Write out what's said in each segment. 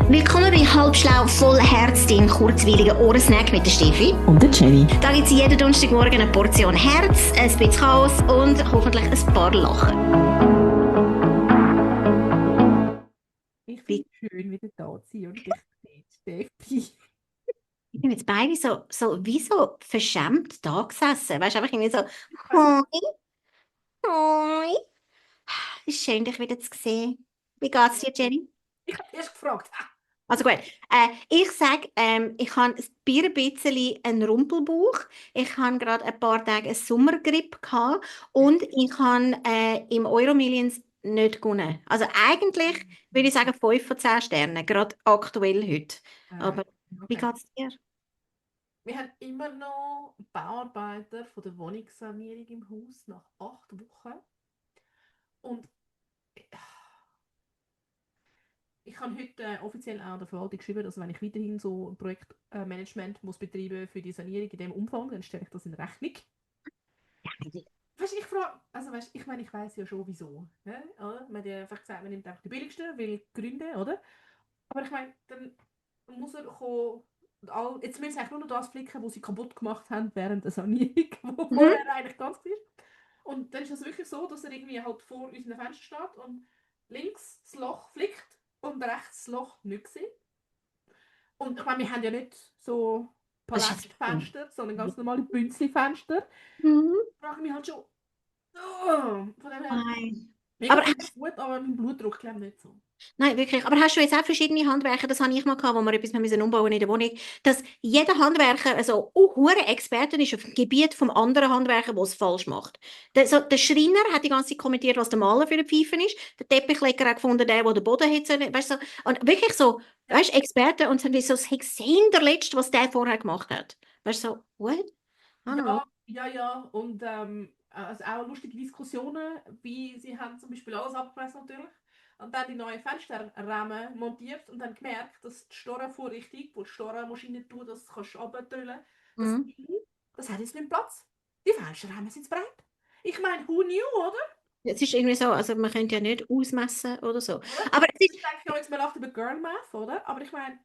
Willkommen bei Halbschlau voll Herz, dein kurzweiliger Ohrensnack mit der Steffi. Und der Jenny. Da gibt es jeden Donnerstagmorgen eine Portion Herz, ein bisschen Chaos und hoffentlich ein paar Lachen. Ich finde es schön, wieder da zu sein und dich zu sehen, Steffi. Ich bin jetzt beide wie so verschämt da gesessen. Weißt du, einfach irgendwie so, hoi, hoi. Es ist schön, dich wieder zu sehen. Wie geht's dir, Jenny? Ich habe erst gefragt. Also gut, ich sage, ich habe ein bisschen einen Rumpelbauch. Ich habe gerade ein paar Tage eine Sommergrippe gehabt und ich habe im Euromillions nicht gewonnen. Also eigentlich würde ich sagen 5 von 10 Sternen, gerade aktuell heute. Aber wie Okay. geht's dir? Wir haben immer noch Bauarbeiter von der Wohnungssanierung im Haus nach 8 Wochen. Und ich habe heute offiziell auch der Verwaltung geschrieben, dass wenn ich weiterhin so ein Projektmanagement muss betreiben für die Sanierung in dem Umfang, dann stelle ich das in Rechnung. Weißt du, ich frage, also weißt, ich meine, ich weiß ja schon wieso. Ne? Man hat ja einfach gesagt, man nimmt einfach die billigsten, will Gründe, oder? Aber ich meine, dann muss er kommen, jetzt müssen sie eigentlich nur noch das flicken, was sie kaputt gemacht haben während der Sanierung, wo vorher eigentlich ganz war. Und dann ist es wirklich so, dass er irgendwie halt vor unserem Fenster steht und links das Loch flickt und rechts das Loch nicht gesehen. Und ich meine, wir haben ja nicht so Das ist jetzt- Palettfenster, sondern ganz normale Bünzli-Fenster. Mhm. Ich frage mich halt schon, von dem her, Nein. mega Aber viel gut, aber mein Blutdruck glaube nicht so. Nein, wirklich. Aber hast du jetzt auch verschiedene Handwerker, das habe ich mal gehabt, wo wir etwas müssen umbauen in der Wohnung, dass jeder Handwerker also hure Experte ist auf dem Gebiet vom anderen Handwerker, der es falsch macht. Der Schreiner hat die ganze Zeit kommentiert, was der Maler für eine Pfeife ist. Der Teppichleger hat gefunden, der den Boden hat. Weißt du, so, und wirklich so, weißt du, Experten und dann so, das gesehen der Letzte, was der vorher gemacht hat. Weißt du, so, what? I don't know. Ja. Und also auch lustige Diskussionen, wie sie haben zum Beispiel alles abgemessen natürlich. Und dann die neuen Fensterrahmen montiert und dann gemerkt, dass die Storenvorrichtung, wo die Storenmaschine tut, das kannst du runtertüllen, das, Mhm. das hat jetzt nicht Platz. Die Fensterrahmen sind zu breit. Ich meine, who knew, oder? Es ist irgendwie so, also man könnte ja nicht ausmessen oder so. Oder? Aber es Das ist, ist eigentlich noch jetzt mal über Girl Math, oder? Aber ich meine,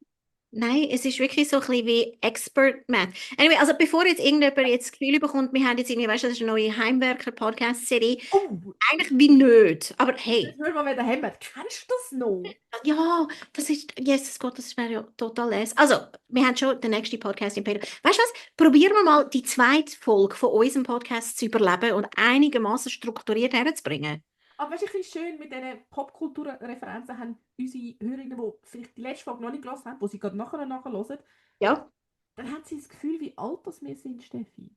Nein, es ist wirklich so ein bisschen wie Expert Math. Anyway, also bevor jetzt irgendjemand jetzt das Gefühl bekommt, wir haben jetzt irgendwie, weißt du, das ist eine neue Heimwerker-Podcast-Serie. oh, Eigentlich wie nicht. Aber jetzt hey, hören wir wieder haben. Kennst du das noch? ja, das ist, Jesus Gott, das wäre ja total les. Also, wir haben schon den nächsten Podcast im Peter. Weißt du was? Probieren wir mal die zweite Folge von unserem Podcast zu überleben und einigermaßen strukturiert herzubringen. Aber weißt, ich finde es schön, mit diesen Popkulturreferenzen haben unsere Hörerinnen, die vielleicht die letzte Folge noch nicht gelesen haben, die sie gerade nachher hören, Ja, dann haben sie das Gefühl, wie alt das wir sind, Steffi.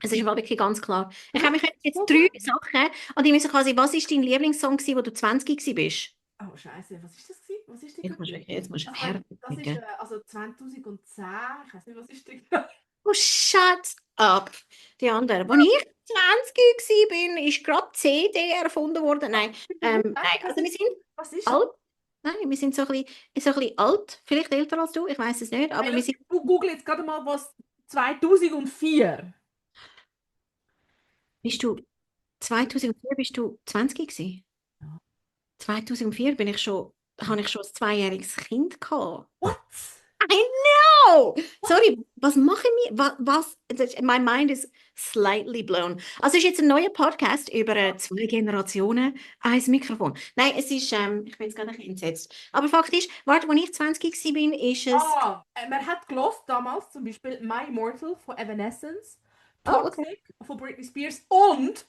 es ist im Fall wirklich ganz klar. Ich Oder? habe mich jetzt So drei gut. Sachen und ich muss quasi, was ist dein Lieblingssong gewesen, wo du 20 bist? Oh, Scheiße, was ist das gewesen? Was ist denn Jetzt musst du, jetzt musst du Also, das ist herdenken. also 2010, ich weiß nicht, was ist denn Oh, shut up. Die andere. Als ich 20 war, ist gerade CD erfunden worden. Nein, nein. Also wir sind Was ist? alt. Nein, wir sind so ein bisschen alt. Vielleicht älter als du, ich weiß es nicht. Aber wir sind. Google jetzt gerade mal, was 2004. Bist du 2004 bist du 20 gewesen? Ja. 2004 habe ich schon ein zweijähriges Kind gehabt. What? I know! Sorry, was mache ich mir? My mind is slightly blown. Also es ist jetzt ein neuer Podcast über zwei Generationen, ein Mikrofon. Nein, es ist, ich bin jetzt gerade ein bisschen entsetzt. Aber Fakt ist, warte, als ich 20 war, ist es... Man hat gelost damals zum Beispiel My Immortal von Evanescence, Oh, okay. Toxic von Britney Spears und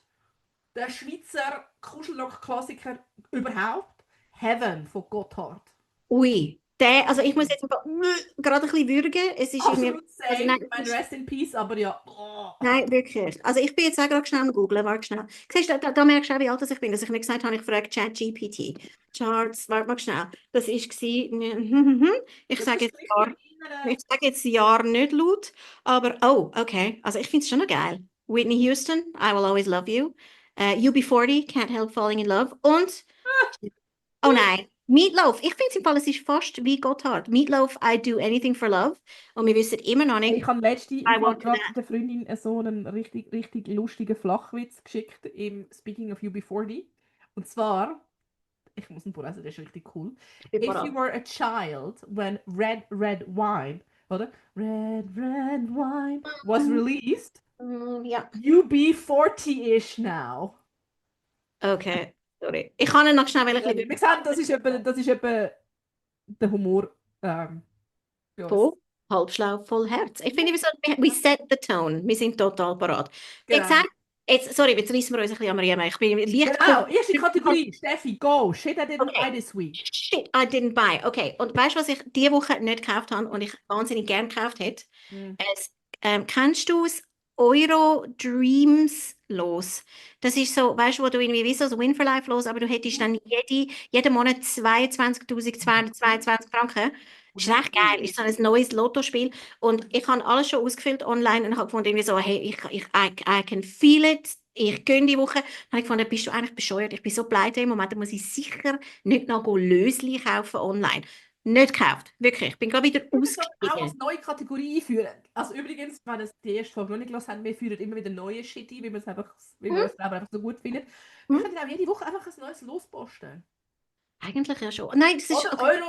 der Schweizer Kuschelrock-Klassiker überhaupt, Heaven von Gotthard. Ui, also ich muss jetzt einfach gerade ein bisschen würgen. Es ist irgendwie... Absolut Also same. nein, Ich meine, Rest in Peace, aber ja. Oh. nein, wirklich. Also ich bin jetzt auch gerade schnell am Googlen, warte schnell. Siehst du, da merkst du auch, wie alt ich bin, dass ich mir gesagt habe, ich frage ChatGPT. Charts, warte mal schnell. Das war, ich Das sage ist jetzt Jahr, richtig in ich sage jetzt Jahr nicht laut, aber oh, okay. Also ich finde es schon noch geil. Whitney Houston, I Will Always Love You. UB40, Can't Help Falling in Love. Und, oh nein, Meatloaf. Ich finde es im Fall, es ist fast wie Gotthard. Meatloaf, I Do Anything for Love. Und wir wissen immer noch nicht, Ich habe letzte im I Fall Want gerade That. der Freundin so einen richtig lustigen Flachwitz geschickt im Speaking of UB40. Und zwar, Ich muss ihn vorlesen, der ist richtig cool. Ich bin If you parat. were a child when Red Red Wine, oder? Red Red Wine was released, Ja. you be 40-ish now. Okay, sorry. Ich kann ihn noch schnell ein Wir bisschen sehen, das ist etwa der Humor bei uns. von Halbschlau voll Herz. Ich finde, we set the tone. Wir sind total parat. Ich Genau. sage, jetzt, sorry, jetzt reissen wir uns ein bisschen am Riemen. Ich bin leicht Genau, erste Kategorie. Steffi, go. Shit, I didn't buy Okay. this week. Shit, I didn't buy. Okay, und weißt du, was ich diese Woche nicht gekauft habe und ich wahnsinnig gern gekauft hätte? Hm. Es, kennst du es? Euro Dreams los. Das ist so, weißt du, wo du irgendwie wie so das Win for Life los, aber du hättest dann jeden Monat 22.222 Franken. Ist recht geil, ist so ein neues Lottospiel und ich habe alles schon ausgefüllt online und habe gefunden, irgendwie so, hey, I can feel it, ich gönne die Woche. Dann habe ich gefunden, bist du eigentlich bescheuert? Ich bin so pleite im Moment, da muss ich sicher nicht noch Lösli kaufen online. Nicht gekauft, wirklich. Ich bin gerade wieder Ich würde das auch als ausgestiegen. neue Kategorie einführen. Also übrigens, wenn das die erste Folge noch nicht gehört haben, wir führen immer wieder neue Shit ein, wie wir Hm? es selber einfach so gut finden. Wir Hm? können auch jede Woche einfach ein neues losposten. Eigentlich ja schon. Nein, das ist Oder okay.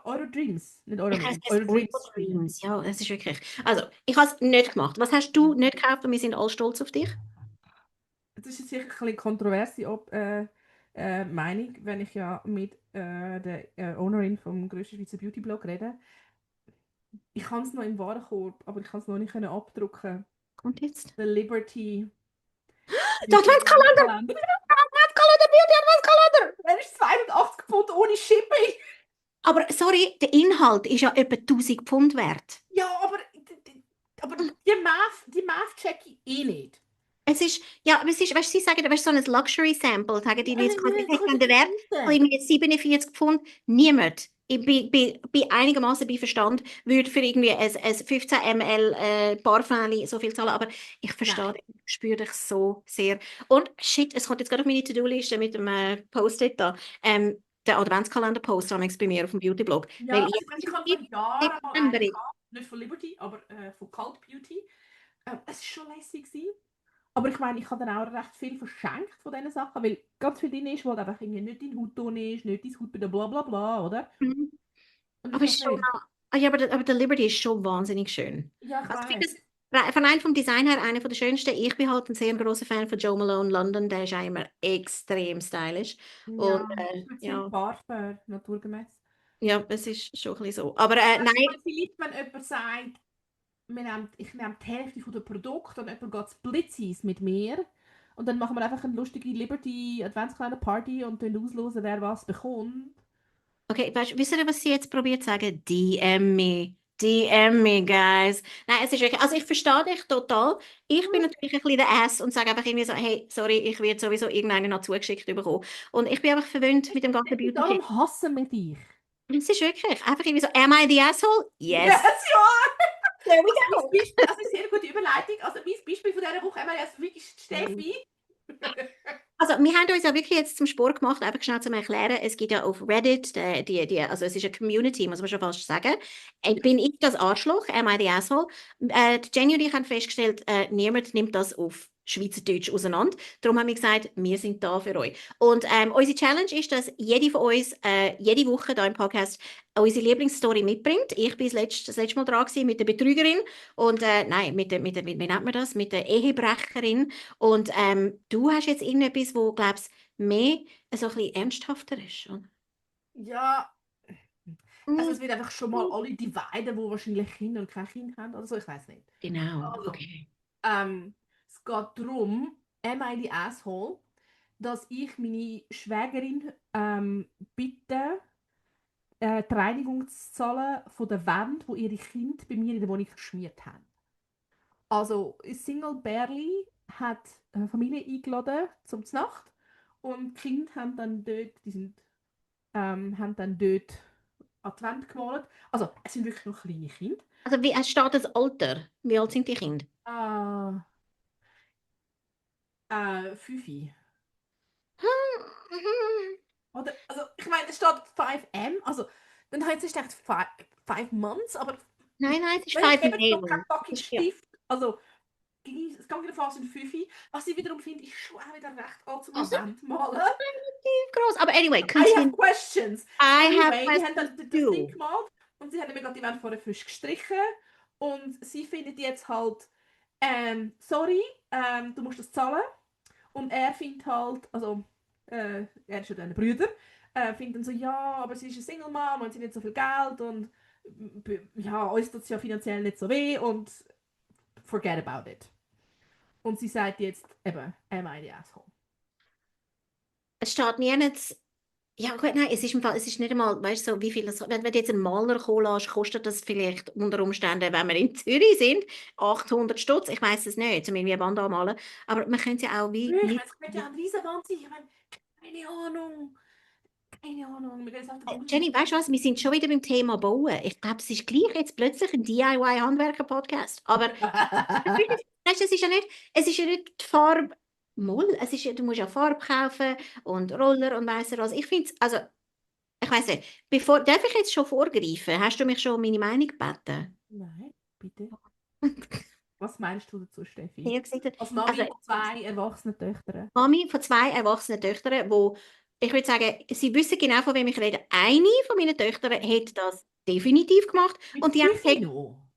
Euro Dreams. Nicht Euro Ich heiße Millions, es Euro Euro Dreams. Dreams. Ja, das ist wirklich. Also, ich habe es nicht gemacht. Was hast du nicht gekauft und wir sind alle stolz auf dich? Das ist jetzt sicher ein bisschen kontroverse Meinung, wenn ich ja mit der Ownerin vom grössten Schweizer Beauty-Blog rede. Ich kann es noch im Warenkorb, aber ich kann es noch nicht können abdrucken. Kommt jetzt. The Liberty Der Beauty Adventskalender! Adventskalender. Adventskalender, Beauty Adventskalender! Der ist 280 Pfund ohne Shipping. Aber sorry, der Inhalt ist ja etwa 1.000 Pfund wert. Ja, aber die Math check ich eh nicht. Es ist, ja, aber es ist, weißt du, sie sagen, weißt du, so ein Luxury-Sample, sagen die jetzt, Nein, wie kann hat ich den Wert nicht von wissen. irgendwie 47 Pfund? Niemand. Ich bin einigermaßen bei Verstand, würde für irgendwie ein 15 ml Parfum so viel zahlen, aber ich verstehe, Nein. ich spüre dich so sehr. Und shit, es kommt jetzt gerade auf meine To-Do-Liste mit dem Post-it da. Der Adventskalender-Post bei mir auf dem Beauty-Blog. Weil Ja, also jetzt ich meine, ich im habe vor Jahren mal September. einen gehabt, nicht von Liberty, aber von Cult Beauty. Es war schon lässig gewesen. Aber ich meine, ich habe dann auch recht viel verschenkt von diesen Sachen, weil ganz viel drin ist, wo einfach irgendwie nicht dein Hautton ist, nicht dein Haut bei der bla bla bla, oder? Mhm. Und ich Aber, habe es ist schon, gedacht, ja, aber der Liberty ist schon wahnsinnig schön. ja, ich Also ich weiß. finde das von einem vom Design her einer der schönsten. Ich bin halt ein sehr großer Fan von Joe Malone London. Der ist auch immer extrem stylisch. Und Ja, speziell ja, Parfum, naturgemäß. ja, es ist schon ein bisschen so. Aber Also ich nein, meine, vielleicht, wenn jemand sagt, ich nehme die Hälfte von dem Produkt und jemand geht Splitsies mit mir und dann machen wir einfach eine lustige Liberty Adventskalender Party und dann auslosen, wer was bekommt. okay, wisst ihr, was sie jetzt probiert zu sagen? DM me. DM me, guys. Nein, es ist wirklich, also ich verstehe dich total. Ich bin natürlich ein bisschen der Ass und sage einfach irgendwie so, hey, sorry, ich werde sowieso irgendeinen noch zugeschickt bekommen. Und ich bin einfach verwöhnt mit dem ganzen Beauty-Shit. Darum hassen wir dich. Es ist wirklich einfach irgendwie so, am I the asshole? Yes, Yes. ja! There we Also mein go. Beispiel, das ist eine sehr gute Überleitung. Also mein Beispiel von dieser Woche haben wir jetzt wirklich Steffi. Also, wir haben uns ja wirklich jetzt zum Sport gemacht, einfach schnell zum Erklären. Es gibt ja auf Reddit, also es ist eine Community, muss man schon fast sagen. Bin ich das Arschloch? Am I the asshole? Jenny und ich haben festgestellt, niemand nimmt das auf Schweizerdeutsch auseinander. Darum haben wir gesagt, wir sind da für euch. Und unsere Challenge ist, dass jede von uns jede Woche hier im Podcast unsere Lieblingsstory mitbringt. Ich bin das letzte Mal dran gewesen mit der Betrügerin und nein, wie nennt man das? Mit der Ehebrecherin. Und du hast jetzt irgendetwas, wo, glaubst mehr so ein bisschen ernsthafter ist, oder? Ja, also Mm, es wird einfach schon mal alle dividen, die wahrscheinlich Kinder und kein Kind haben oder so, ich weiß nicht. Genau, Also, okay. es geht darum, am I the asshole, dass ich meine Schwägerin bitte, die Reinigung zu zahlen von der Wand, wo ihre Kinder bei mir in der Wohnung geschmiert haben. Also Single Barely hat eine Familie eingeladen zum Znacht und die Kinder haben dann dort an die Wand gemalt. Also es sind wirklich noch kleine Kinder. Also wie steht das Alter? Wie alt sind die Kinder? Fünfi. Hm, Oder, also ich meine, es steht 5M, also dann habe ich jetzt gedacht 5 Months, aber nein, nein, es ist ich Five habe jetzt noch keinen Male. fucking Ja. Stift. Also es geht wieder fast in 5. Was ich wiederum finde, ist schon auch wieder recht zum Also, Wand malen. gross. Aber anyway, I have continue. questions. I have Anyway, die haben questions das Ding too. gemalt und sie haben mir gerade die Wand vorher frisch gestrichen und sie findet jetzt halt, sorry, du musst das zahlen. Und er findet halt, also er ist ja dann ein Brüder, findet dann so, ja, aber sie ist eine Single Mom und sie hat nicht so viel Geld und ja, uns tut es ja finanziell nicht so weh und forget about it. Und sie sagt jetzt eben, am I the asshole? Es steht nirgends. Ja, gut, nein, es ist im Fall, es ist nicht einmal, weißt du, so, wie viel das, wenn du jetzt einen Maler kommen lässt, kostet das vielleicht unter Umständen, wenn wir in Zürich sind, 800 Stutz. Ich weiß es nicht, zum irgendwie eine Wand anmalen. Aber man könnte ja auch wie Ich nicht. meine, es könnte ja ein Riesenwand sein. Ich meine, keine Ahnung. Keine Ahnung. Wir gehen jetzt auf den Boden. Jenny, weißt du was? Wir sind schon wieder beim Thema Bauen. Ich glaube, es ist gleich jetzt plötzlich ein DIY-Handwerker-Podcast. Aber weißt du, es ist ja nicht die Farbe. Moll, es ist ja, du musst ja Farbe kaufen und Roller und weiss was. Ich finde es, also, ich weiß nicht, darf ich jetzt schon vorgreifen? Hast du mich schon um meine Meinung gebeten? Nein, bitte. Was meinst du dazu, Steffi? Ja, gesagt, Als Mami also, von 2 erwachsenen Töchtern. Mami von 2 erwachsenen Töchtern, wo ich würde sagen, sie wissen genau, von wem ich rede. Eine von meinen Töchtern hat das definitiv gemacht Mit und die andere 5 hat noch.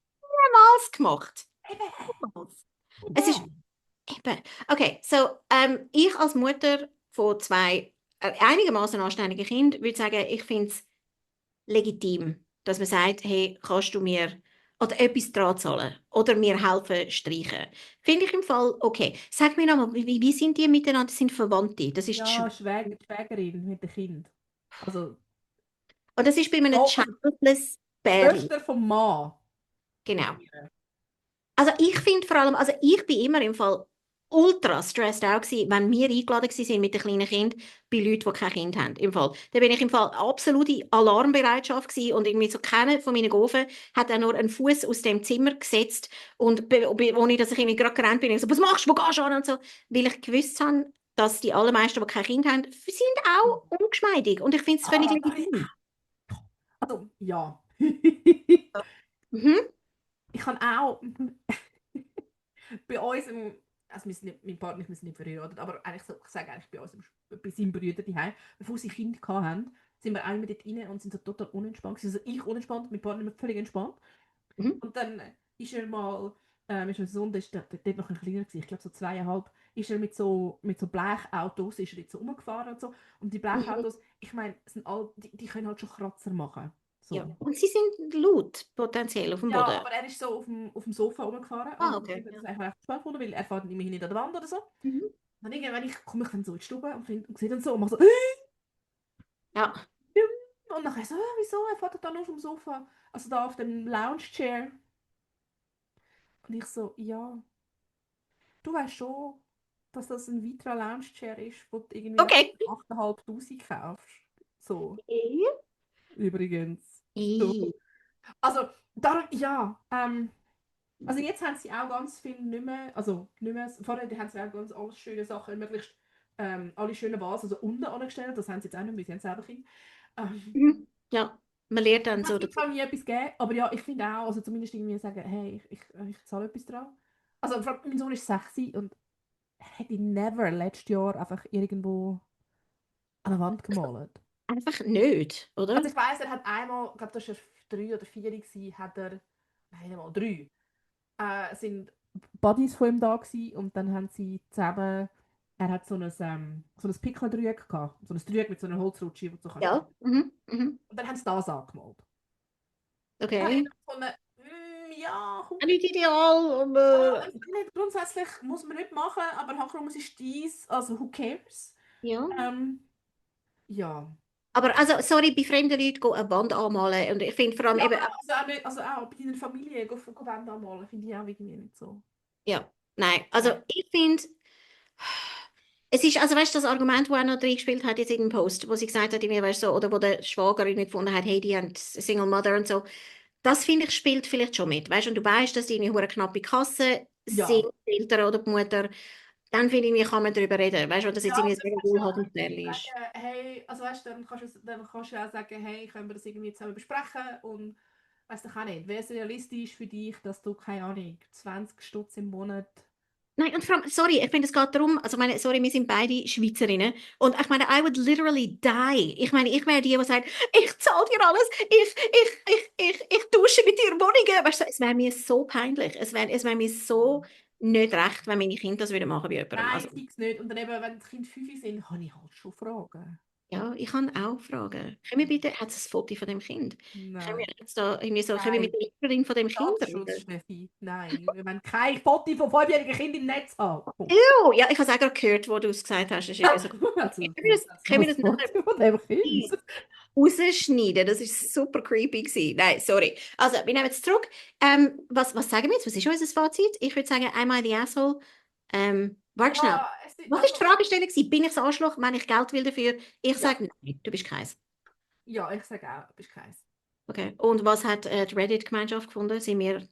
es gemacht. Eben. Es ist Wow. eben. Okay, so ich als Mutter von 2 einigermaßen anständigen Kindern würde sagen, ich finde es legitim, dass man sagt, hey, kannst du mir oder etwas dran zahlen oder mir helfen streichen. Finde ich im Fall okay. Sag mir nochmal, wie sind die miteinander? Das sind Verwandte. Das ist die Ja, Schwägerin mit dem Kind. Also, und das ist bei einem oh, also childless die Pärchen. Schwester vom Mann. Von Genau. ihr. Also ich finde vor allem, also ich bin immer im Fall ultra stressed out gewesen, wenn wir eingeladen waren mit den kleinen Kindern bei Leuten, die kein Kind haben. Im Fall. Da bin ich im Fall absolute Alarmbereitschaft gewesen und irgendwie so keiner von meinen Gofen hat auch nur einen Fuß aus dem Zimmer gesetzt und ohne dass ich irgendwie gerade gerannt bin, ich so, was machst du, wo gehst du an und so, weil ich gewusst habe, dass die allermeisten, die kein Kind haben, sind auch ungeschmeidig und ich finde es völlig Sorry. legitim. Also, ja. Mhm. Ich kann auch bei uns, also mein Partner, wir sind nicht verheiratet, aber eigentlich so, ich sage eigentlich bei uns, bei seinen Brüdern daheim, bevor sie Kinder hatten, sind wir einmal dort rein und sind so total unentspannt gewesen. Also ich unentspannt, mein Partner völlig entspannt. Mhm. Und dann ist er mal, ist mein Sohn, der ist dort noch ein kleiner gewesen, ich glaube so 2,5, ist er mit so Blechautos, ist er jetzt so rumgefahren und so. Und die Mhm. Blechautos, ich meine, die können halt schon Kratzer machen. Ja. So. Und sie sind laut, potenziell auf dem Ja, Boden. aber er ist so auf dem Sofa rumgefahren Ah, und ich okay. habe das Ja. eigentlich recht spannend gefunden, weil er fährt immerhin nicht an der Wand oder so. Mhm. Dann irgendwann komme ich dann so in die Stube und sehe dann so und mache so Ja. und nachher so, wieso? Er fährt da nur auf dem Sofa, also da auf dem Lounge-Chair. Und ich so, ja, du weißt schon, dass das ein Vitra Lounge Chair ist, wo du irgendwie Okay. 8'500 kaufst. So, Ja. übrigens. So. I. Also, darum, ja, also jetzt haben sie auch ganz viel nicht mehr, also nicht mehr, vorher haben sie auch ganz alles schöne Sachen, möglichst alle schönen Vasen also unten angestellt, das haben sie jetzt auch nicht mehr, sie haben selber Kinder. Ähm, Mhm. Ja, man lernt dann das so wird dazu. zwar nie etwas geben, aber ja, ich finde auch, also zumindest irgendwie sagen, hey, ich zahle etwas dran. Also vor allem, mein Sohn ist 6 und hätte never letztes Jahr einfach irgendwo an der Wand gemalt. Einfach nicht, Also oder? ich weiss, er hat einmal, ich glaube, das war 3 oder 4 gewesen, hat er, nein, nicht mal 3, sind Buddies von ihm da gewesen und dann haben sie zusammen, er hat so ein Pickeldreieck gehabt, so ein Dreieck mit so einer Holzrutsche, wo du so kannst Ja. machen. Mhm. Mhm. Und dann haben sie das angemalt. Da habe ich Okay. gefunden, ja, komm, Nicht ideal, ja, aber ich finde, grundsätzlich muss man nicht machen, aber Hackrum ist dies, also who cares? ja. Ähm, ja. Aber also, sorry, bei fremden Leuten gehen eine Wand anmalen und ich finde vor allem Ja, eben, aber also auch, nicht, also auch bei deiner Familie, go Wände anmalen, finde ich auch irgendwie nicht so. ja, nein, also Nein. ich finde, es ist, also weißt du, das Argument, das auch noch drin gespielt hat jetzt in dem Post, wo sie gesagt hat, irgendwie, weißt du, so, oder wo der Schwager nicht gefunden hat, hey, die haben Single Mother und so, das finde ich, spielt vielleicht schon mit, weißt du, und du weißt, dass die eine knappe Kasse sind, Ja. die Eltern oder die Mutter, dann finde ich, irgendwie kann man darüber reden, weißt du, wenn das jetzt Ja, irgendwie und dann sehr kannst du ja wohlhabend ist. sagen, hey, also weißt du, dann kannst du ja auch sagen, hey, können wir das irgendwie zusammen besprechen und weißt du auch nicht, wäre es realistisch für dich, dass du, keine Ahnung, 20 Stutz im Monat Nein, und vor allem, sorry, ich finde, es geht darum, also ich meine, sorry, wir sind beide Schweizerinnen und ich meine, I would literally die. Ich meine, ich wäre die sagt, ich zahle dir alles, ich dusche mit dir Wohnungen. Weißt du, es wäre mir so peinlich, es wär mir so nicht recht, wenn meine Kinder das würden machen bei jemandem. Nein, Also, fix nicht. Und dann eben, wenn die Kinder 5 sind, habe ich halt schon Fragen. ja, ich kann auch fragen, können wir bitte, hat es ein Foto von dem Kind? Können wir Nein. jetzt da irgendwie so, können wir mit Nein. der Lehrerin von dem Kind Datenschutz, reden? Steffi. Nein. Wir wollen kein Foto von 5-jährigen Kindern im Netz haben. Punkt. Oh, ja, ich habe es auch gerade gehört, wo du es gesagt hast. Das ist irgendwie so, Also, können wir das das nachher Foto von dem Kind. rausschneiden? Das ist super creepy gewesen. Nein, sorry. Also, wir nehmen es zurück. Was sagen wir jetzt? Was ist unser Fazit? Ich würde sagen, einmal die Asshole. Warte schnell. Ja, es ist, Was ist also, die Fragestellung gewesen? Bin ich das Arschloch, wenn ich Geld will dafür? Ich ja, sage, nein, du bist keins. ja, ich sage auch, du bist keins. Okay. Und was hat die Reddit-Gemeinschaft gefunden? Sind wir,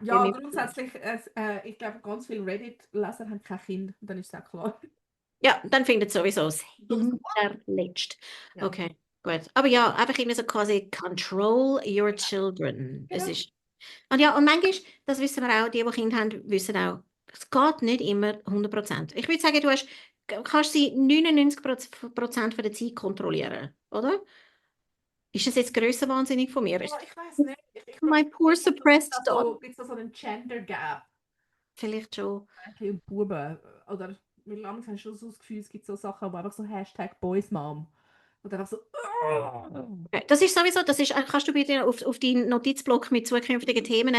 Ja, grundsätzlich, ich glaube, ganz viele Reddit-Leser haben kein Kind. Und dann ist es auch klar. ja, dann findet sowieso das Sowieso. Hinterletzt. Ja, Okay, gut. Aber ja, einfach immer so quasi control your children. Es genau. ist und ja, und manchmal, das wissen wir auch, die Kinder haben, wissen auch, es geht nicht immer 100%. Ich würde sagen, kannst sie 99% von der Zeit kontrollieren, oder? Ist das jetzt grössenwahnsinnig von mir? Ja, ich weiß nicht. Ich glaube, My poor suppressed daughter. gibt es so einen Gender Gap. Vielleicht schon. Mädchen und Buben. Oder wir langsam haben schon so das Gefühl, es gibt so Sachen, wo einfach so Hashtag Boys Mom. Und einfach so. Okay, das ist sowieso, kannst du bitte auf deinen Notizblock mit zukünftigen Themen,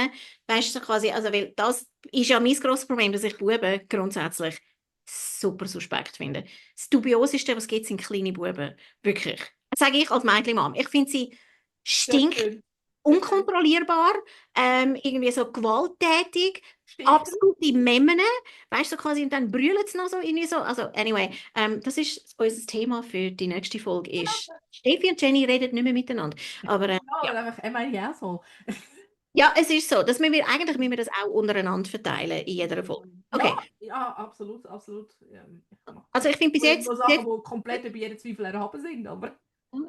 weißt du, so quasi, also, weil das ist ja mein grosses Problem, dass ich Buben grundsätzlich super suspekt finde. Das Dubioseste, was es gibt, sind kleine Buben. Wirklich. Das sage ich als Mädchenmam. Ich finde sie Sehr stink schön. unkontrollierbar, irgendwie so gewalttätig, Stimmt. absolute Memmen, weißt du, so quasi, und dann brüllen sie noch so irgendwie so. Also, anyway, das ist unser Thema für die nächste Folge. Ist Steffi und Jenny reden nicht mehr miteinander. Aber Ja, ja. oder einfach MI Asshole. Ja, es ist so. Eigentlich müssen wir das auch untereinander verteilen in jeder Folge. Okay, Ja, ja, absolut, absolut. Ich mache also ich finde bis nur jetzt Sachen, die komplett über jeden Zweifel erhaben sind, aber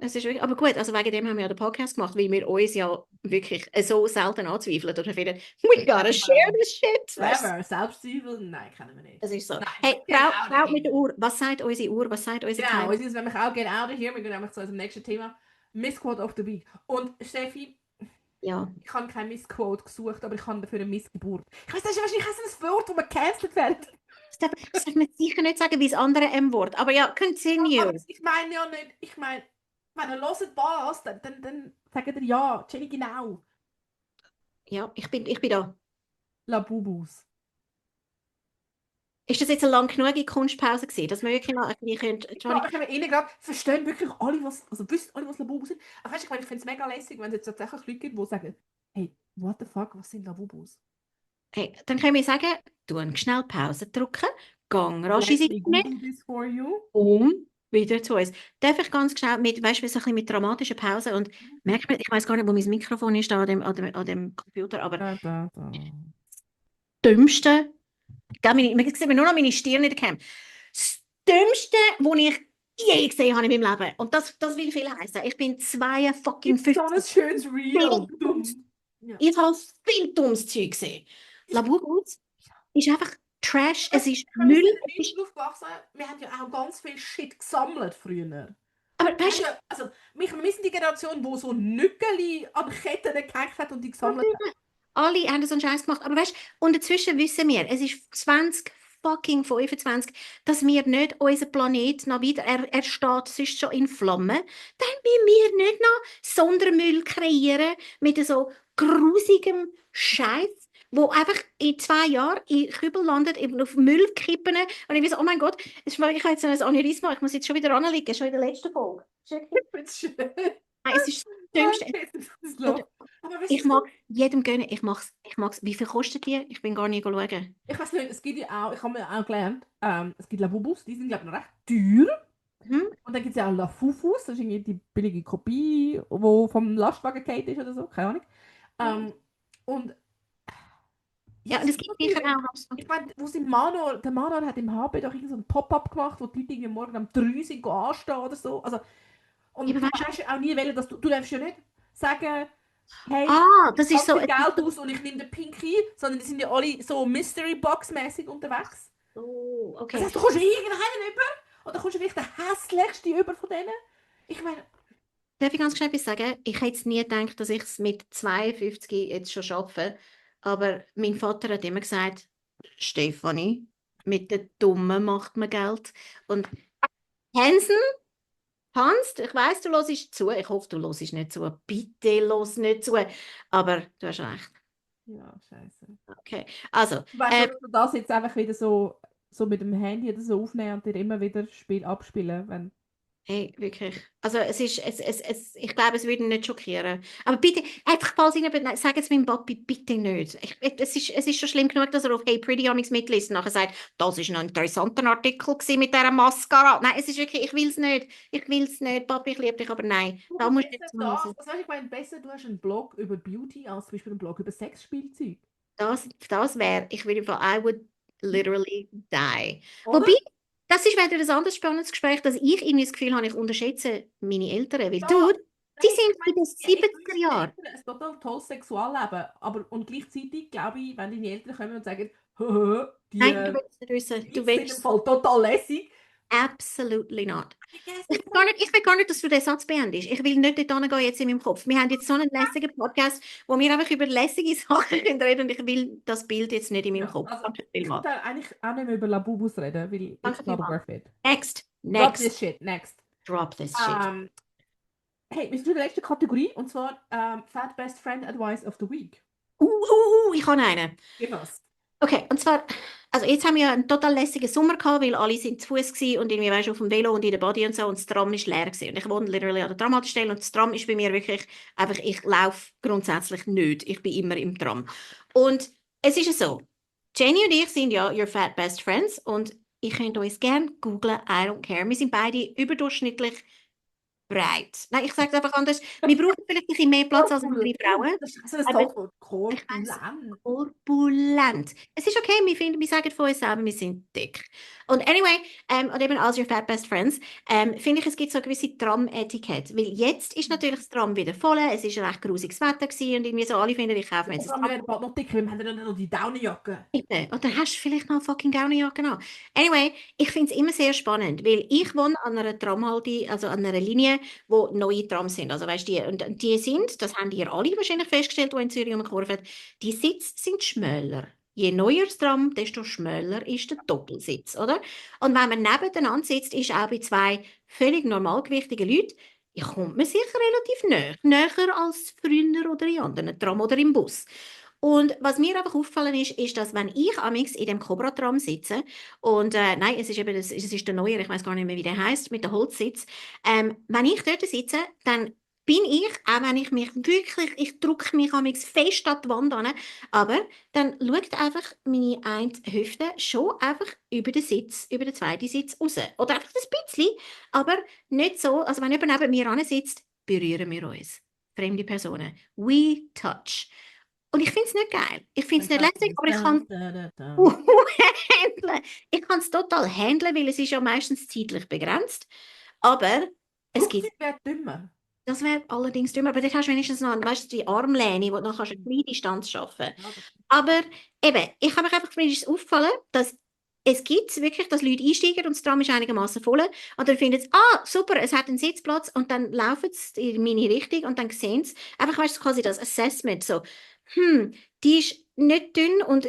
es ist wirklich, aber gut, also wegen dem haben wir ja den Podcast gemacht, weil wir uns ja wirklich so selten anzweifeln oder finden, we gotta share this shit. Weißt du? never. Selbstzweifel? Nein, kennen wir nicht. Das ist so. Nein, Hey, get out of Frau mit der here. Uhr, was sagt unsere Uhr? Was sagt unser Genau, Time? uns ist nämlich auch get out of here. Wir gehen nämlich zu unserem nächsten Thema. Missquote of the Week. Und Steffi, Ja. ich habe kein Missquote gesucht, aber ich habe dafür eine Missgeburt. Ich weiß, das ist wahrscheinlich auch so ein Wort, wo man gecancelt wird. Das darf man sicher nicht sagen, wie das andere M-Wort. Aber ja, continue. Aber ich meine ja nicht, ich meine, wenn ihr hört was, dann sagt ihr ja, Jenny, genau. Ja, ich bin da. Labubus. Ist das jetzt eine lang genug Kunstpause gewesen, dass wir wirklich noch ein bisschen Ich Johnny... habe innen gerade, verstehen wirklich alle, also wissen alle, was Labubus sind. Aber weißt du, ich finde es mega lässig, wenn es jetzt tatsächlich Leute gibt, die sagen, hey, what the fuck, was sind Labubus? Hey, dann können wir sagen, du schnell Pause drücken, gang rasch ins Let me Internet Google this for you. und wieder zu uns. Darf ich ganz schnell mit, weißt du, so ein bisschen mit dramatischer Pause und merkt man, ich weiß gar nicht, wo mein Mikrofon ist, da an dem Computer, aber Da, da, da. dümmste, man sieht mir nur noch meine Stirn in der Cam. Das Dümmste, was ich je gesehen habe in meinem Leben. Und das will viel heißen. Ich bin 52. So ein schönes Reel. Ja. Ich habe viel dummes Zeug gesehen. Labubus ist einfach Trash, es ist Wir Müll. sind in Deutschland aufgewachsen, wir haben ja auch ganz viel Shit gesammelt früher. Aber weißt du, Ja, also, wir sind die Generation, die so Nückeli an Ketten gehängt hat und die gesammelt hat. alle haben so einen Scheiß gemacht. Aber weißt du, und dazwischen wissen wir, es ist 25, dass wir nicht unseren Planet noch weiter, er steht sonst schon in Flammen, dann müssen wir nicht noch Sondermüll kreieren mit so grusigem Scheiß, wo einfach in 2 Jahren in Kübel landet, eben auf Müllkippen. Und ich weiß, oh mein Gott, ich habe jetzt ein Aneurysma, ich muss jetzt schon wieder anliegen, schon in der letzten Folge. Nein, es ist das Dümmste. Aber weißt Ich du, mag jedem gönnen, ich mag's. Wie viel kostet die? Ich bin gar nicht schauen. ich weiß nicht, es gibt ja auch, ich habe mir auch gelernt, es gibt Labubus, die sind glaube ich noch recht teuer. Mhm. Und dann gibt es ja auch Lafufus, das ist irgendwie die billige Kopie, die vom Lastwagen gefallen ist oder so, keine Ahnung. Und Ja, und es gibt sicher auch so. ich meine, der Manuel hat im HB doch irgend so ein Pop-up gemacht, wo die Leute irgendwie morgen um 3 sind anstehen oder so. Also, und Ja, aber du weißt hast ja auch nie wählen, dass du darfst ja nicht sagen, hey, Das ist ganz so, viel Geld aus und ich nehme den Pinky, sondern die sind ja alle so Mystery-Box-mäßig unterwegs. oh, Das okay. heisst, du kommst irgendeinen über oder kommst du vielleicht den hässlichsten über von denen? Ich meine, Darf ich ganz schnell etwas sagen? Ich hätte nie gedacht, dass ich es mit 52 jetzt schon schaffe. Aber mein Vater hat immer gesagt, Stefanie, mit den Dummen macht man Geld. Und Hansen, Hans, ich weiß, du hörst zu. Ich hoffe, du hörst nicht zu. Bitte los nicht zu. Aber du hast recht. ja, scheiße. Okay. Also, Du weißt schon, dass du das jetzt einfach wieder so mit dem Handy oder so aufnehmen und dir immer wieder abspielen, wenn... hey, wirklich. Also ich glaube, es würde ihn nicht schockieren. Aber bitte, einfach falls Ihnen, nein, sag es meinem Papi bitte nicht. Es ist schon schlimm genug, dass er auf Hey Pretty Amigs mitliest und nachher sagt, das ist ein interessanter Artikel gewesen mit dieser Mascara. Nein, es ist wirklich, ich will es nicht. Ich will es nicht. Papi, ich liebe dich, aber nein. Du Da bist musst du besser nicht zu das. Hause. Also, ich meine, besser, du hast einen Blog über Beauty als zum Beispiel einen Blog über Sexspielzeug. Das wäre, ich würde einfach, I would literally die. Oder? Wobei, das ist wieder ein anderes spannendes Gespräch, dass ich irgendwie das Gefühl habe, ich unterschätze meine Eltern. Weil, Ja, du, die nein, sind ich meine, in den ja, ich 70er wünsche deinen Jahren. Eltern ein total tolles Sexualleben. Und gleichzeitig glaube ich, wenn deine Eltern kommen und sagen, «Hö, die Nein, du willst es nicht wissen. Du Schweiz sind im willst Fall total lässig. absolutely not. I guess Ich it's will gar like, nicht, ich will gar nicht, dass du den Satz beendest. Ich will nicht dort hingehen jetzt in meinem Kopf. Wir haben jetzt so einen lässigen Podcast, wo wir einfach über lässige Sachen reden können und ich will das Bild jetzt nicht in meinem ja, Kopf. also, Danke ich vielmals. würde eigentlich auch nicht mehr über Labubus reden, weil Danke it's not vielmals. worth it. Next, Drop next. this shit, next. Drop this shit. Ähm, hey, wir sind in der letzten Kategorie und zwar Fat Best Friend Advice of the Week. Ich habe einen. Gib was. Okay, und zwar, also jetzt haben wir ja einen total lässigen Sommer gehabt, weil alle sind zu Fuß gewesen und irgendwie, weißt du, auf dem Velo und in der Body und so und das Tram ist leer gewesen. Und ich wohne literally an der Tramhaltestelle und das Tram ist bei mir wirklich einfach, ich laufe grundsätzlich nicht. Ich bin immer im Tram. Und es ist ja so, Jenny und ich sind ja your fat best friends und ihr könnt uns gerne googlen, I don't care. Wir sind beide überdurchschnittlich breit. Nein, ich sage es einfach anders. Wir brauchen vielleicht ein bisschen mehr Platz als andere Frauen. Das ist so ein Aber Topwort. ich weiss, Korpulent. korpulent. Es ist okay, wir sagen von uns selber, wir sind dick. Und anyway, und eben als your fat best friends, finde ich, es gibt so eine gewisse Tram-Etikette. Weil jetzt ist natürlich das Tram wieder voll, es ist ein recht grusiges Wetter gewesen und irgendwie so alle finden, ich kaufe mir jetzt Und ein wir Tram. werden bald noch dicker, wir haben ja noch die Daunenjacke. Bitte. Und dann hast du vielleicht noch eine fucking Daunenjacke an. Anyway, ich finde es immer sehr spannend, weil ich wohne an einer Tramhalte, also an einer Linie, wo neue Trams sind. Also weißt du, und die sind, das haben ihr alle wahrscheinlich festgestellt, die in Zürich umkurven, die Sitze sind schmäler. Je neuer das Tram, desto schmäler ist der Doppelsitz, oder? Und wenn man nebeneinander sitzt, ist auch bei zwei völlig normalgewichtigen Leuten, ja, kommt man sicher relativ näher als früher oder in anderen Tram oder im Bus. Und was mir einfach aufgefallen ist, dass wenn ich amix in dem Cobra-Tram sitze und nein, es ist eben es ist der neue, ich weiß gar nicht mehr, wie der heißt, mit dem Holzsitz. Wenn ich dort sitze, dann bin ich, auch wenn ich mich wirklich, ich drücke mich amix fest an die Wand an, aber dann schaut einfach meine eine Hüfte schon einfach über den Sitz, über den zweiten Sitz raus. Oder einfach ein bisschen, aber nicht so, also wenn jemand neben mir sitzt, berühren wir uns. Fremde Personen. We touch. Und ich finde es nicht geil. Ich finde es nicht lässig, aber ich kann handeln. Ich kann es total handeln, weil es ist ja meistens zeitlich begrenzt. Aber es gibt, Flugzeug wäre dümmer. das wäre allerdings dümmer, aber dort hast du wenigstens noch, weißt du, die Armlehne, wo du noch kannst eine kleine Distanz schaffen. Ja, Aber eben, ich habe mich einfach, mir ist aufgefallen, dass es gibt wirklich, dass Leute einsteigen und das Tram ist einigermaßen voll und dann finden sie, super, es hat einen Sitzplatz und dann laufen sie in meine Richtung und dann sehen sie, einfach, weißt du, quasi das Assessment, so, die ist nicht dünn und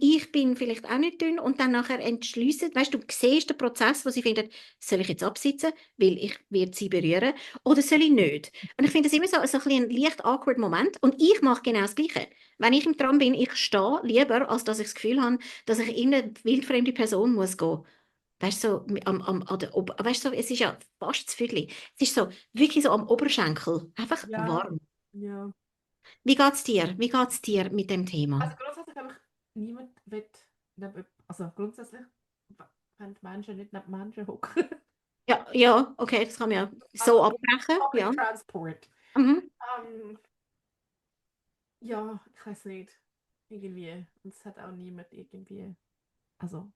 ich bin vielleicht auch nicht dünn und dann nachher entschliessen, weißt du, siehst den Prozess, wo sie finden, soll ich jetzt absitzen, weil ich werde sie berühren oder soll ich nicht? Und ich finde das immer so ein bisschen ein leicht awkward Moment und ich mache genau das Gleiche. Wenn ich im Tram bin, ich stehe lieber, als dass ich das Gefühl habe, dass ich in eine wildfremde Person muss gehen. Weißt du, so, weißt du, so, es ist ja fast das Viertel. Es ist so, wirklich so am Oberschenkel. Einfach ja. warm. Ja. Wie geht's dir? Wie geht's dir mit dem Thema? Also grundsätzlich glaube ich, niemand wird, also grundsätzlich, wenn die Menschen nicht neben Menschen hocken. Ja, ja, okay, das kann man ja so Also abbrechen. Public Ja. Transport. Mhm. Ähm, ja, ich weiß nicht. Irgendwie. Und es hat auch niemand irgendwie. Also,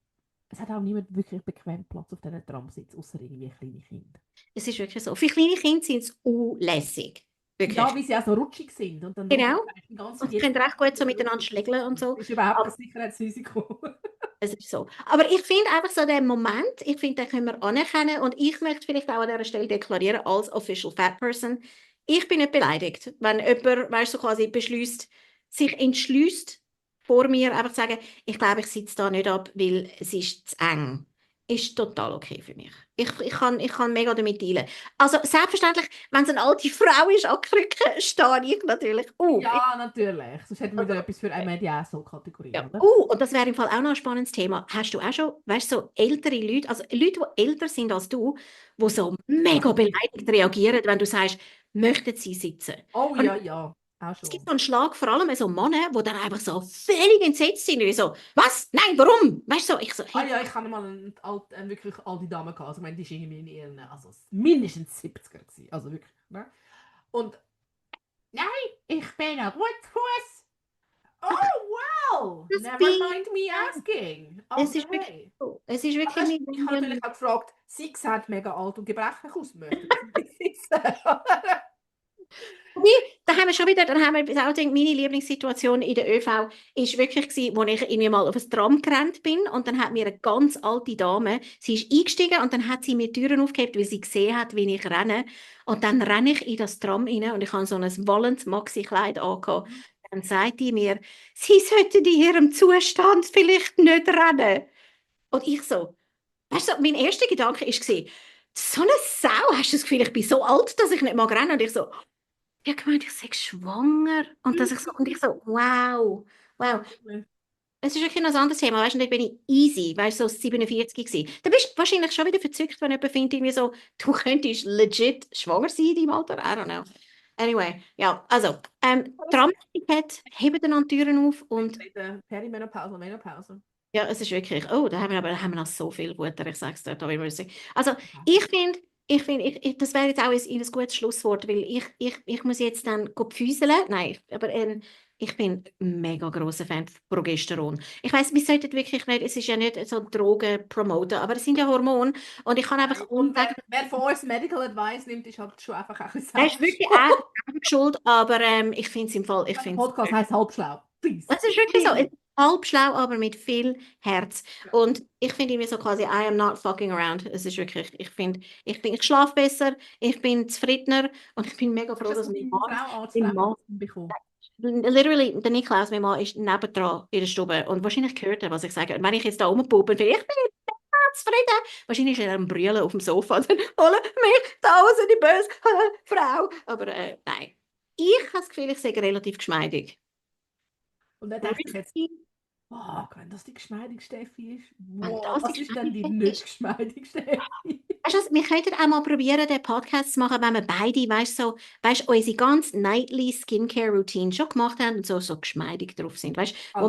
es hat auch niemand wirklich bequem Platz auf diesen Tramsitz, außer irgendwie kleine Kinder. Es ist wirklich so. Für kleine Kinder sind es unlässig. Wirklich. Ja, wie sie auch so rutschig sind. Und dann Genau. die ganze Und sie können recht gut so miteinander schlägeln und so. Das ist überhaupt Aber kein Sicherheitsrisiko. es ist so. Aber ich finde einfach so den Moment, ich finde, den können wir anerkennen und ich möchte vielleicht auch an dieser Stelle deklarieren als Official Fat Person, ich bin nicht beleidigt, wenn jemand, weißt du, so quasi beschließt, sich entschließt, vor mir einfach zu sagen, ich glaube, ich sitze da nicht ab, weil es ist zu eng. Ist total okay für mich. Ich kann mega damit dealen. Also selbstverständlich, wenn es eine alte Frau ist, angerückt, stehe ich natürlich auf. Ja, natürlich. Sonst hätten wir wieder etwas für eine Mediaso-Kategorie, Ja. oder? Und das wäre im Fall auch noch ein spannendes Thema. Hast du auch schon, weißt du, so ältere Leute, also Leute, die älter sind als du, die so mega beleidigt reagieren, wenn du sagst, möchten sie sitzen? Oh Und ja, auch es gibt schon. so einen Schlag, vor allem so Männer, die dann einfach so völlig entsetzt sind. Und ich so, was? Nein, warum? Weißt du, so, ich so, Ah hey, ja, ich hatte mal eine wirklich alte Dame gehabt. Also, ich meine, die war irgendwie in ihren, also mindestens 70er gewesen. Also wirklich, ne? Und nein, ich bin ein Rotfuß. Oh, wow! das Never bin mind me asking. es ist wirklich Okay. so. Es ist Aber wirklich weißt, nicht ich habe natürlich auch gefragt, sie sehen mega alt und gebrechlich aus, möchten sie nicht sitzen? Da haben wir schon wieder, dann haben wir auch gedacht, meine Lieblingssituation in der ÖV ist wirklich gewesen, wo ich irgendwie mal auf ein Tram gerannt bin und dann hat mir eine ganz alte Dame, sie ist eingestiegen und dann hat sie mir die Türen aufgehebt, weil sie gesehen hat, wie ich renne. Und dann renne ich in das Tram rein und ich habe so ein wallendes Maxi-Kleid angehabt. Dann sagt die mir, sie sollten in ihrem Zustand vielleicht nicht rennen. Und ich so, weißt du, mein erster Gedanke war, so eine Sau, hast du das Gefühl, ich bin so alt, dass ich nicht mag rennen? Und ich so, ich habe gemeint, ich sei schwanger. Und ich so, wow, wow. Es ist wirklich noch ein anderes Thema, weißt du, und dann bin ich easy, weißt du, so 47 gewesen. Da bist du wahrscheinlich schon wieder verzückt, wenn jemand findet, irgendwie so, du könntest legit schwanger sein in deinem Alter, I don't know. Anyway, ja, also, Tramticket, heben dann die Türen auf und Perimenopause, Menopause. ja, es ist wirklich, oh, da haben wir noch so viel Guter, ich sag's dir, da will ich sagen. Also, ich finde, das wäre jetzt auch ein gutes Schlusswort, weil ich muss jetzt dann füßeln. Nein, aber ich bin ein mega grosser Fan von Progesteron. Ich weiss, wir sollten wirklich nicht, es ist ja nicht so Drogen promoten, aber es sind ja Hormone und ich kann einfach Und sagen, wer von uns Medical Advice nimmt, ist halt schon einfach auch ein er ist wirklich auch schuld, aber ich finde es im Fall, ich Der finde Podcast heißt Halbschlau. Please. es ist wirklich so, es ist halb schlau, aber mit viel Herz. Und ich finde irgendwie so quasi, I am not fucking around. Es ist wirklich, ich schlafe besser, ich bin zufriedener und ich bin mega froh, Hast dass du mein von Mann, Frau als mein Mann, Frau bekommen? literally, der Niklaus, mein Mann, ist nebendran in der Stube und wahrscheinlich hört er, was ich sage. Und wenn ich jetzt da rumpuppe und ich bin nicht zufrieden, wahrscheinlich ist er am Brüllen auf dem Sofa und dann holen mich da raus, die böse Frau. Aber nein, ich habe das Gefühl, ich sage relativ geschmeidig. Und dann denkt sich jetzt, oh, wenn das die geschmeidige Steffi ist, Wenn wow, das was die ist denn die geschmeidige nicht geschmeidige Steffi? Weißt du, wir könnten auch mal probieren, den Podcast zu machen, wenn wir beide, unsere ganz nightly Skincare-Routine schon gemacht haben und so geschmeidig drauf sind. Weißt du,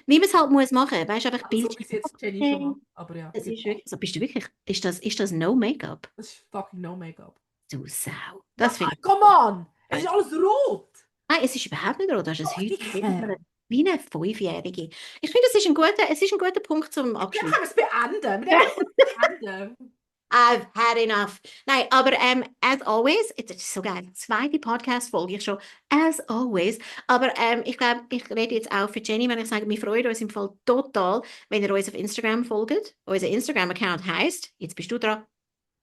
wie man es halt muss machen, weißt du, einfach So Bild. wie es jetzt Jenny schon macht. Aber ja. Das ist wirklich, so, bist du wirklich, ist das no Make-up? Das ist fucking no Make-up. Du Sau. Das finde ich. Come on! Es ist alles rot! Nein, es ist überhaupt nicht rot. Das ist Ach, die Kerl. wie eine Fünfjährige. Ich finde, es ist ein guter Punkt zum Dann Abschluss. können wir es beenden. Wir können es beenden. I've had enough. Nein, aber as always, es ist so geil, zweite Podcast-Folge ich schon, as always. Aber ich glaube, ich rede jetzt auch für Jenny, wenn ich sage, wir freuen uns im Fall total, wenn ihr uns auf Instagram folgt. Unser Instagram-Account heisst, jetzt bist du dran,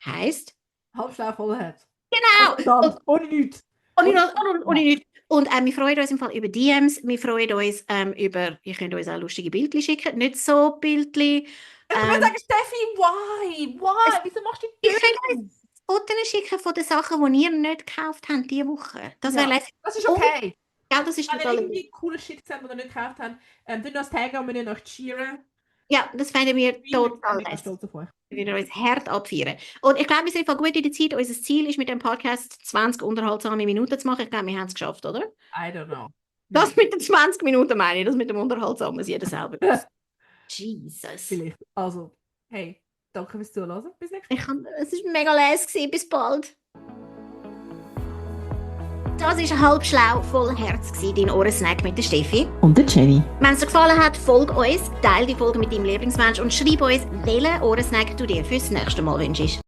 heisst... Halbschlau voller Herz. Genau! Ohne nichts. Ohne nichts. Und wir freuen uns im Fall über DMs, wir freuen uns ihr könnt uns auch lustige Bildchen schicken, nicht so Bildchen. Ich würde sagen, Steffi, why? Wieso machst du Ich könnte uns Fotos schicken von den Sachen, die ihr nicht gekauft habt diese Woche. Das wäre lässig. Das ist okay. Ja, das ist Wenn ihr total irgendwie coole Shit gesehen, die ihr nicht gekauft habt, dann uns taggen und wir euch cheeren. Ja, das fänden wir total Ich bin lässig. stolz auf euch. Wir werden uns hart abfeiern. Und ich glaube, wir sind voll gut in der Zeit. Unser Ziel ist mit dem Podcast 20 unterhaltsame Minuten zu machen. Ich glaube, wir haben es geschafft, oder? I don't know. Das mit den 20 Minuten meine ich, das mit dem Unterhaltsamen muss jeder selber wissen. Jesus. Vielleicht. Also, hey, danke fürs Zuhören. Bis nächstes Mal. Es war mega lässig. Bis bald. Das war halb schlau, voll Herz, dein Ohrensnack mit der Steffi. Und der Jenny. Wenn es dir gefallen hat, folge uns, teile die Folge mit deinem Lieblingsmensch und schreib uns, welchen Ohrensnack du dir fürs nächste Mal wünschst.